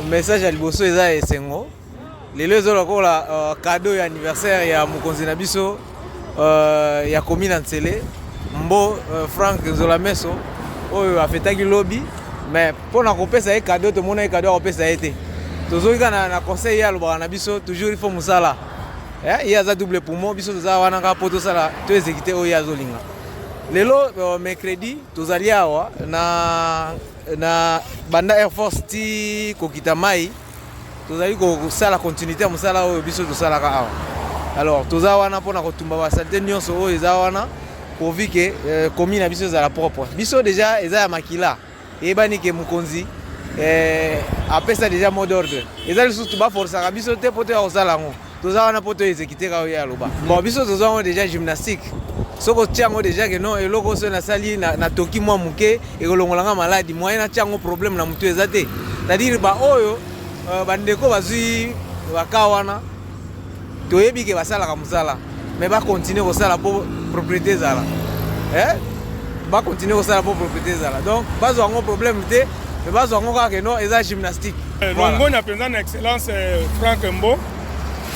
Message ya liboso eza esengo. Lelo eza lokola cadeau ya anniversaire ya mokonzi na biso ya commune ya Nsele, Mbo Frank Nzola Meso, oyo afetaki lobi. Mais mpona kopesa ye cadeau, tomona ye cadeau akopesa ye te. Tozoki kaka na conseil ye alobaka na biso toujours: il faut mosala. Ye aza double poumon, biso toza wana kaka mpo tosala, to exécute oyo ye azolinga. Lelo mercredi, tozali awa na banda Air Force ti kokita mai. Tozali kosala continuité ya mosala oyo biso tosalaka awa. Alors toza wana mpona kotumba basaleté nyonso oyo eza wana, pourvu que commune na biso ezala propre. Biso déjà eza ya makila, eyebani ke mokonzi apesa déjà mot d'ordre. Eza lisusu baforsaka biso te mpo toya kosala yango. Toza wana mpo toexécute kaka oyo aloba. Bon, biso toza yango déjà gymnastique. Soki otia yango déjà ke non, eloko oyo nasali, natoki mwa moke, ekolongolanga maladi, moyen natia yango problème na motu eza te. C'est-à-dire baoyo bandeko bazwi baka wana, toyebi ke basalaka mosala, mais bakontinue kosala mpo propriété ezala, bakontinue kosala mpo propriété ezala. Donc bazwa yango problème te, mais bazwa yango kaka ke non, eza gymnastique. Longonya mpenza na excellence Frank Mbo.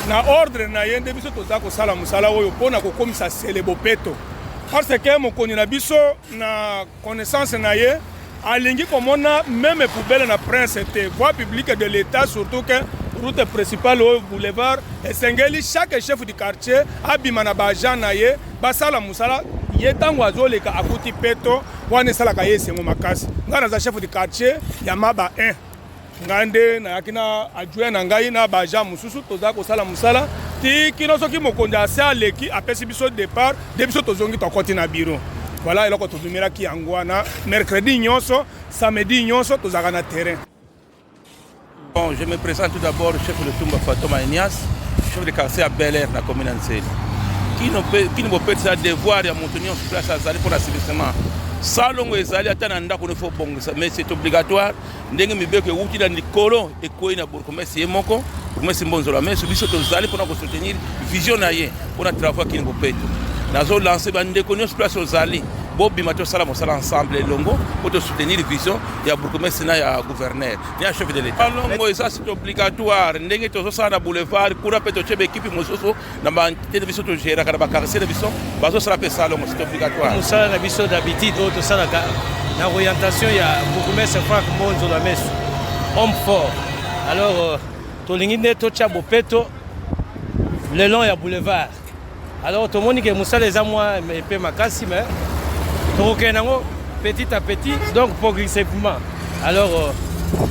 Na ordre na ye nde biso toza kosala mosala oyo mpona kokomisa Nsele bopeto, parce que mokonzi na biso, na connaissance na ye, alingi komona même poubelle na prince te, voie publique de l'État, surtout que route principale oyo boulevard. Esengeli chaque chef du quartier abima na baagent na ye, basala mosala. Ye ntango azoleka, akuti peto wana, esalaka ye esengo makasi. Ngai naza chef du quartier ya Maba 1. Ngai nde nayaki na adjoint na ngai na baagent mosusu. Toza kosala mosala ti kino soki mokonzi ase aleki, apesi biso départ, nde biso tozongi, tokɔti na bureau. Voilà eloko tozumelaki yango wana. Mercredi nyonso, samedi nyonso, tozalaka na terrain. Bon, je me présente tout d'abord, chef de Tumba Fatoma Enias, chef de quartier à Bel Air na commune ya Nsele. Kini bopetisa devoir ya moto nyonso place azali mpona assainissement. Salongo ezali ata na ndako no, faut bongisa, mais c'est obligatoire. Ndenge mibeko ewuti na likolo, ekwei na bourgmestre ye moko, bourgmestre Mbonzola Meso. Biso tozali mpona kosoutenir vision na ye mpona travaux ya Kini Bopeto. Nazolancer bandeko nyonso place ozali, bobima, tosala mosala ensemble elongo mpo tosoutenir vision ya bourgmestre na ya gouverneur na ya chef de l'État. Longo eza, c'est obligatoire. Ndenge tozosala na boulevard kuna mpe, totie baekipe mosusu na baentité na biso, togéraka na baquartier na biso, bazosala mpe salongo, c'est obligatoire. Mosala na biso d'habitude oyo tosalaka na orientation ya bourgmestre Frank Mbonzola Meso, homme fort. Alors tolingi nde totya bopeto le long ya boulevard. Alors tomoni ke mosala eza mwa epe makasi, mais tokokende yango petit à petit, donc progressivement. Alors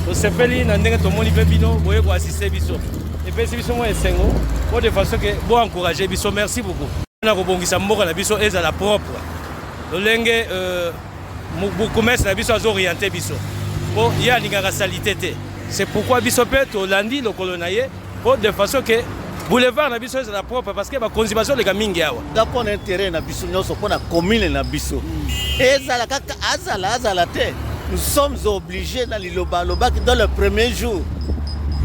tosepeli na ndenge tomoni mpe bino boye koassister biso, epesi biso mwa esengo po de façon ke boencourage biso. Merci beaucoup. Na kobongisa mboka na biso ezala propre, lolenge bourgmestre na biso azooriente biso, mpo ye alingaka saleté te. C'est pourquoi biso mpe tolandi lokolo na ye po de façon ke boulevard na biso ezala propre, parce que bakonzi bazoleka mingi awa. Eza mpona intérêt na biso nyonso, mpona commune na biso. Ezala kaka azala, azala te, nous sommes obligés. Na liloba alobaki dans le premier jour,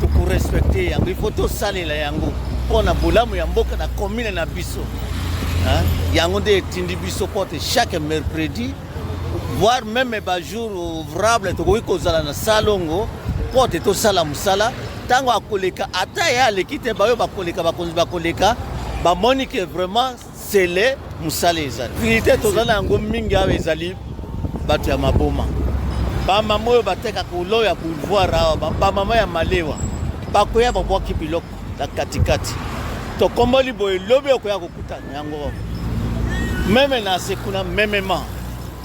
tokorespecte yango. Il faut tosalela yango mpona bolamu ya mboka na commune na biso. Yango nde etindi biso mpo te chaque mercredi, voire même bajour ouvrable, tokoki kozala na salongo mpo te tosala mosala. Ntango akoleka, ata ye aleki te, baoyo bakoleka, bakonzi bakoleka, bamoni ke vraiment Nsele mosala ezali. Difficulté toza na yango mingi awa ezali bato ya maboma, bamama oyo batekaka ulo ya boulevard awa, bamama ya malewa, bakoya, babwaki biloko na katikati. Tokomboli boye, lobi okoya kokutana yango même na se kuna, mêmement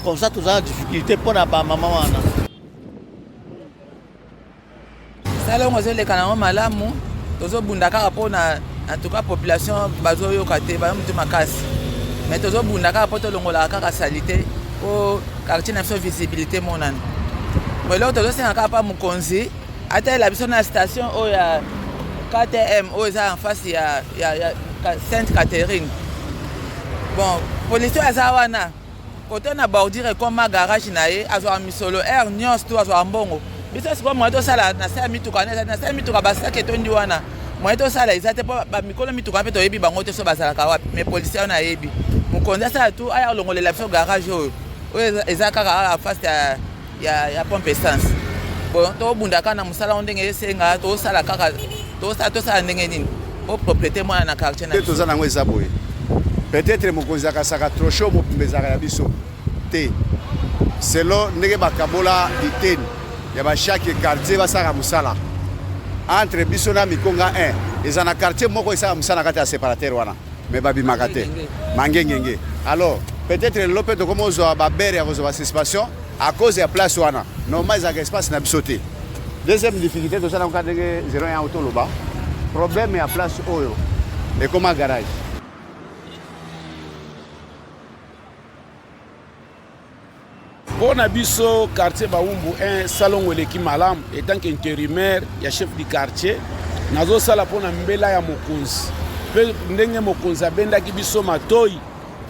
comme ça. Toza na difficulté mpo na bamama wana. Salongo ezoleka nango malamu. Tozobunda kaka mpona, en tout cas population bazoyoka te, bayo motu makasi, mais tozobunda kaka mpo tolongolaka kaka saleté, mpo quartier na biso visibilité monana. Eloko tozosenga kaka mpa mokonzi, atalela biso na station oyo ya KTM oyo eza en face ya Sainte Catherine. Bon, policier aza wana kote na bordure, ekoma garage na ye, azwaka misolo aire nyonso to azwaka mbongo. Biso sikoyo moye tosala na se ya mituka, na se ya mituka basaki etondi wana, moye tosala eza te, mpo bamikolo mituka mpe toyebi bango te so bazalaka wapi. Mais policier wana ayebi. Mokonzi asala tu aya kolongolela biso garage oyo eza kaka en face ya pompe essence. Bon, tobunda kaka na mosala ngo ndenge esenga, tosala kaka, tosala tosala ndenge nini po propriété mwana na quartier na biso. Toza nango eza boye, peut-être mokonzi akasaka trocho mobimba ezalaka ya biso te, selon ndenge bakabola biteni ya ba chaque quartier basalaka mosala entre biso na Mikonga 1. Eza na quartier moko esalaka mosala na kati ya séparateur wana, mais babimaka te mangengenge. Alors peut-être lelo mpe tokoma ozwa babere ya kozwa basuspension à cause ya place wana. Normal ezalaka espace na biso te. Deuxième difficulté toza nango, kaka ndenge 01 toloba, problème ya place oyo ekoma garage. Mpo na biso quartier Bawumbu 1, salongo eleki malamu. Etant que intérimaire ya chef du quartier, nazosala mpo na mbela ya mokonzi, mpe ndenge mokonzi abendaki biso matoi,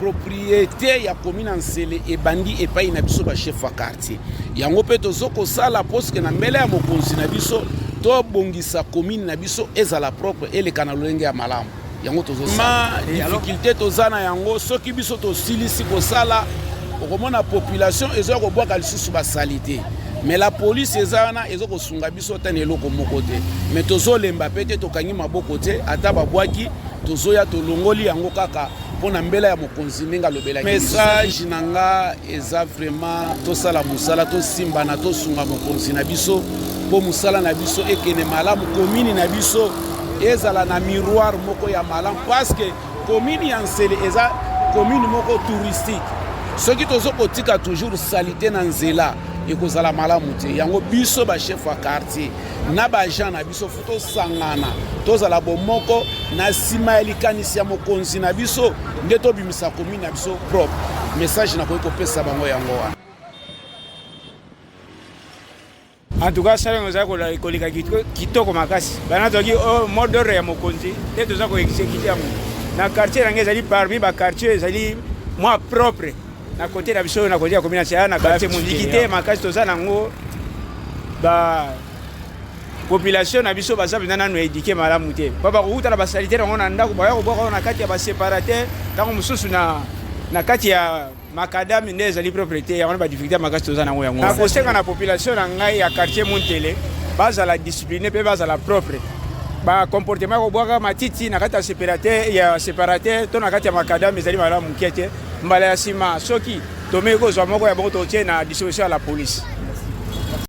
propriété ya commune ya Nsele ebandi epai na biso bachef ya quartier. Yango mpe tozo kosala poske na mbela ya mokonzi na biso, tobongisa commune na biso ezala propre, eleka na lolenge ya malamu. Yango tozosala. Difficulté toza na yango, soki biso tosilisi kosala, okomona population ezoya kobwaka lisusu basali te. Mais la police eza wana, eza kosunga biso ata na eloko moko te. Mais tozolemba mpe te, tokangi maboko te. Ata babwaki, tozoya tolongoli yango kaka mpo na mbela ya mokonzi ndenge alobelaki. Message na nga eza vraiment tosala mosala, tosimbana, tosunga mokonzi na biso mpo mosala na biso ekende malamu, komini na biso ezala na miroir moko ya malamu, parce que commune ya Nsele eza commune moko touristique. Soki tozo kotika toujours salite na nzela, ekozala malamu te. Yango biso bachef ya quartier na baagent na biso, fo tosangana, tozala bomoko na nsima ya likanisi ya mokonzi na biso, nde tobimisa commune na biso propre. Message nakoki kopesa bango yango wana. En tout cas, salongo eza koleka kitoko makasi. Bana tozalaki oh, mot d'ordre ya mokonzi nde toza koexécute yango na quartier na ngai. Ezali parmi baquartier ezali mwa propre na côté na biso, na côté ya commune ya na quartier mondiki te makasi. Toza nango ba population na biso baza mpenza nanu éduqué malamu te, mpo bakokuta na basaleté nango na ndako, baya kobwaka na kati ya baséparateur, ntango mosusu na kati ya macadam nde ezali propre te. Yango na badifficulté makasi toza nango. Yango nakosenga na population na ngai ya quartier Muntele bazala discipline mpe bazala propre. Bacomportement ya kobwaka matiti na kati ya séparateur to na kati ya macadam ezali malamu moke te. Mbala ya nsima, soki tomeki kozwa moko ya bongo, totie na disposition ya la police.